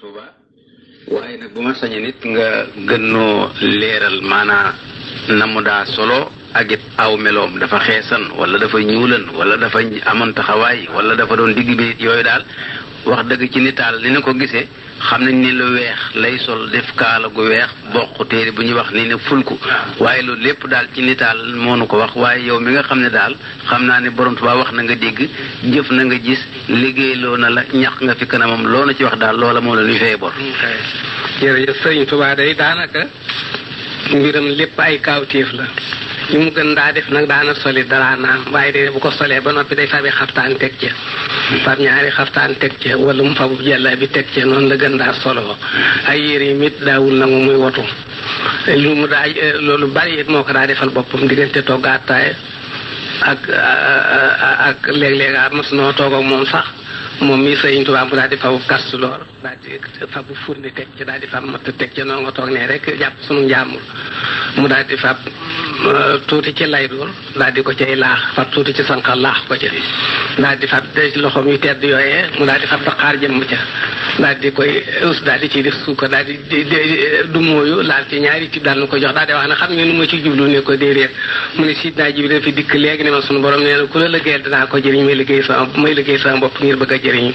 Touba waaye nag bu ma sañee nit nga gën noo leeral maanaa na mu daa solo ak it aw meloom dafa xeesan wala dafa ñuulan wala dafa amoon taxawaay wala dafa doon digg bi yooyu daal wax dëgg ci nitaal ni na ko gisee xam nañ ne lu weex lay sol def kaala gu weex bokk téere bu ñuy wax ni ne fulku waaye loolu lépp daal ci nitaal moo nu ko wax waaye yow mi nga xam ne daal xam naa ne borom Tuubaa wax na nga dégg jëf na nga gis liggéeyloo na la ñax nga fi kanamam loo na ci wax daal loola moo la ñuy fay bor. jërëjëf sëriñ Tuubaa day daanaka mbiram lépp ay kaawteef la li mu gën daa def nag daana soli dara naam waaye de bu ko solee ba noppi day fabi xaftaan teg ca fab ñaari xaftaan teg ca wala mu fabu jàlla bi teg ca noonu la gën daa solo ay yére yi mit daawul nangu muy wotu lu mu daa loolu bari it moo ko daa defal boppam diggante togg attaaya ak léeg-léeg mos noo toog ak moom sax moom mii sëriñ Tuubaa mu daal di fabu kastu loor daal di fabu furni teg ca daal di fab matt teg ca noonu nga toog ne rek jàpp sunu njàmbur mu daal di fab tuuti ci lay doon daal di ko cay laax fab tuuti ci sànqal laax ko ca daal di fab ci loxoom yu tedd yooyee mu daal di fab daqaar jëmm ca daal di koy us daal di ciy def suukar daal di du mooyu laal ci ñaari tib daal nu ko jox daal di wax ne xam nga nu ma ci jublu ne ko déedéet mu ne Sidna Jibril fi dikk léegi ne ma sunu borom nee na ku la liggéeyal dinaa ko jëriñ may liggéey sama bopp ngir bëgg a jëriñu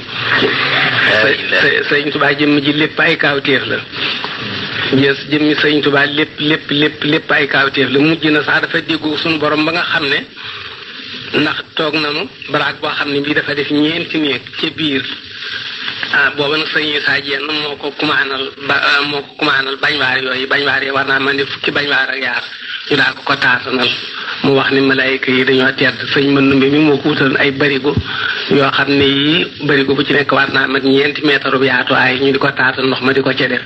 sëriñ Tuubaa jëmm ji lépp ay kaawteef la jëmmi sëriñ Tuubaa lépp ay kaawteef la mujj na sax dafa déggu suñu borom ba nga xam ne ndax toog nañu baraag boo xam ne bii dafa def ñeenti néeg ca biir booba nag sëriñ Isaa Jeen moo ko kumaanal bañwaar yooyu bañwaar yi war naa man di fukki bañwaar ak yaar ñu daal ko taatanal mu wax ni malaayika yi dañoo tedd sëñ Mandumbe mi moo ko wutal ay barigo yoo xam ne yii barigo bu ci nekk war naa mat 4 mètres bu yaatuwaay ñu di ko taatal ndox ma di ko ca def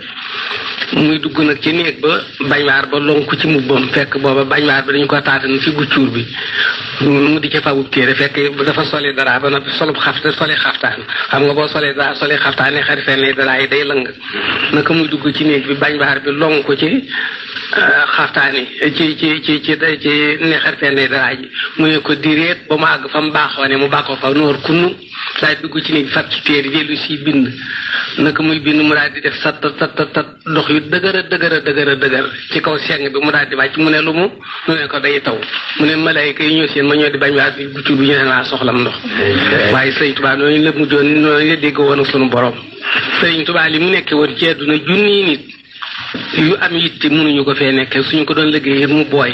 muy dugg nag ci néeg ba bañwaar ba lonku ci mubbam fekk booba bañwaar bi dañu ko taatan fi guccuur bi mu di ca fabub téere fekk dafa soli dara ba noppi soli xaftaan xam nga boo solee dara soli xaftaan ne xari fenn dara yi day lëng naka muy dugg ci néeg bi bañwaar bi lonku ci xaftaan yi ci neexar fenn dara ji mu ne ko direet ba mu àgg fa mu baaxoo ne mu bàkkoo fa noor kunnu daal dugg ci néeg fab ci téere dellu si bind naka muy bind mu daal di def sat dox yu dëgër ci kaw seng bi mu daal di wàcc mu ne lu mu ne ko day taw mu ne malaayika yi ñëw seen ma ñoo di bañ waa bi guccu bi ñu ne laa soxlam ndox waaye sëriñ Tuubaa noonu la mujjoon noonu la dégg woon ak sunu borom sëriñ Tuubaa li mu nekke woon ci àdduna junni nit yu am yitte mënuñu ko fee nekke suñu ko doon liggéey mu booy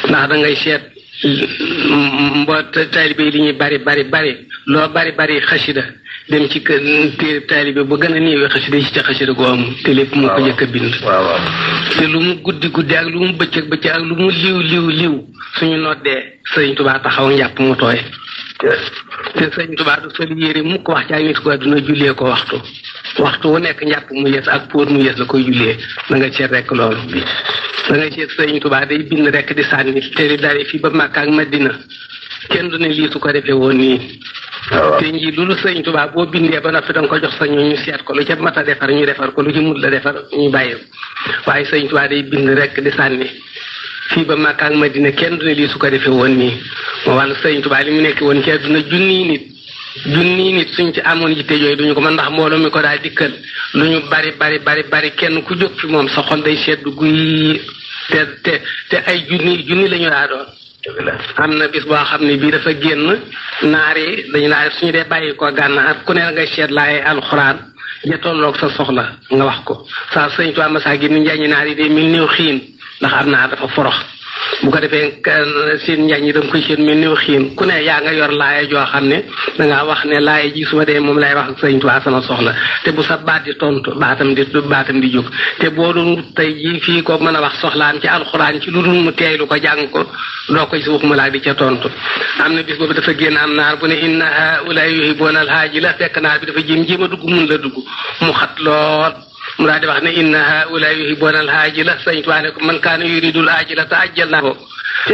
ndax da ngay seet taalibe yi li ñuy bari loo bari xasida dem ci kër téere taalibe ba gën a néewee xasida yi ci xasida goo amul te lépp mu ko jëkk a bind te lu mu guddi ak lu mu bëccëg ak lu mu liw suñu noddee sëriñ Tuubaa taxaw njàpp mu tooy te sëriñ Tuubaa du sol yére mu ko wax ci ay nit ko dina jullee ko waxtu wu nekk njàpp mu yees ak póor mu yees la koy jullee na nga seet rek loolu da ngay seet sëriñ Tuubaa day bind rek di sànni te di dare fii ba Makka ak Madina kenn du ne lii su ko defee woon nii te nji loolu sëriñ Tuubaa boo bindee ba noppi da nga ko jox sa ñu seet ko lu ca mat a defar ñu defar ko lu ci mut la defar ñu bàyyi waaye sëriñ Tuubaa day bind rek di sànni fii ba Makka ak Madina kenn du ne lii su ko defee woon nii moo wàllu sëriñ Tuubaa li mu nekk woon ci àdduna junni nit suñ ci amoon yitte yooyu duñu ko mën ndax mbooloo mi ko daal dikkal lu ñu bari kenn ku jóg fi moom sa xol day seddu guy te ay junni la ñu daa doon am na bis boo xam ne bii dafa génn naar yi dañu naa suñu dee bàyyi ko gànnaar ku ne ngay seet laay alxuraan ja tolloog sa soxla nga wax ko saa sëñ Tuubaa masaa gi ni njaañi naar yi day mel néew xiin ndax am naa dafa forox bu ko defee seen njaañ yi da nga koy seen mel néew xiin ku ne yaa nga yor laaya joo xam ne dangaa wax ne laaya ji su ma dee moom lay wax ak sëñ Tuubaa sama soxla te bu sa baat di tontu baatam di jóg te boo doon tey ji fii ko mën a wax soxlaan ci alxuraan ci lu dul mu teeylu ko jàng ko doo ko ci waxuma laa di ca tontu am na bis boobu dafa génn am naar bu ne inna haa'ulaa'i yuhibbuuna al-haajila fekk naar bi dafa jéem a dugg mun la dugg mu xat lool mu daal di wax ne inna haa'ulaa'i yuhibbuuna al-haajila sëñ Tuubaa ne ko man kaana yuridul aajila ta'ajjalnaa ko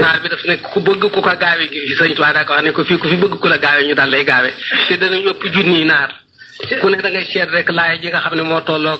naar bi daf ne ku bëgg ku ko gaawe gi sëñ Tuubaa daa ko wax ne ko fii ku fi bëgg ku la gaawe ñu daal lay gaawe te danañ ëpp junni naar ku ne da ngay seet rek laaya ji nga xam ne moo tolloog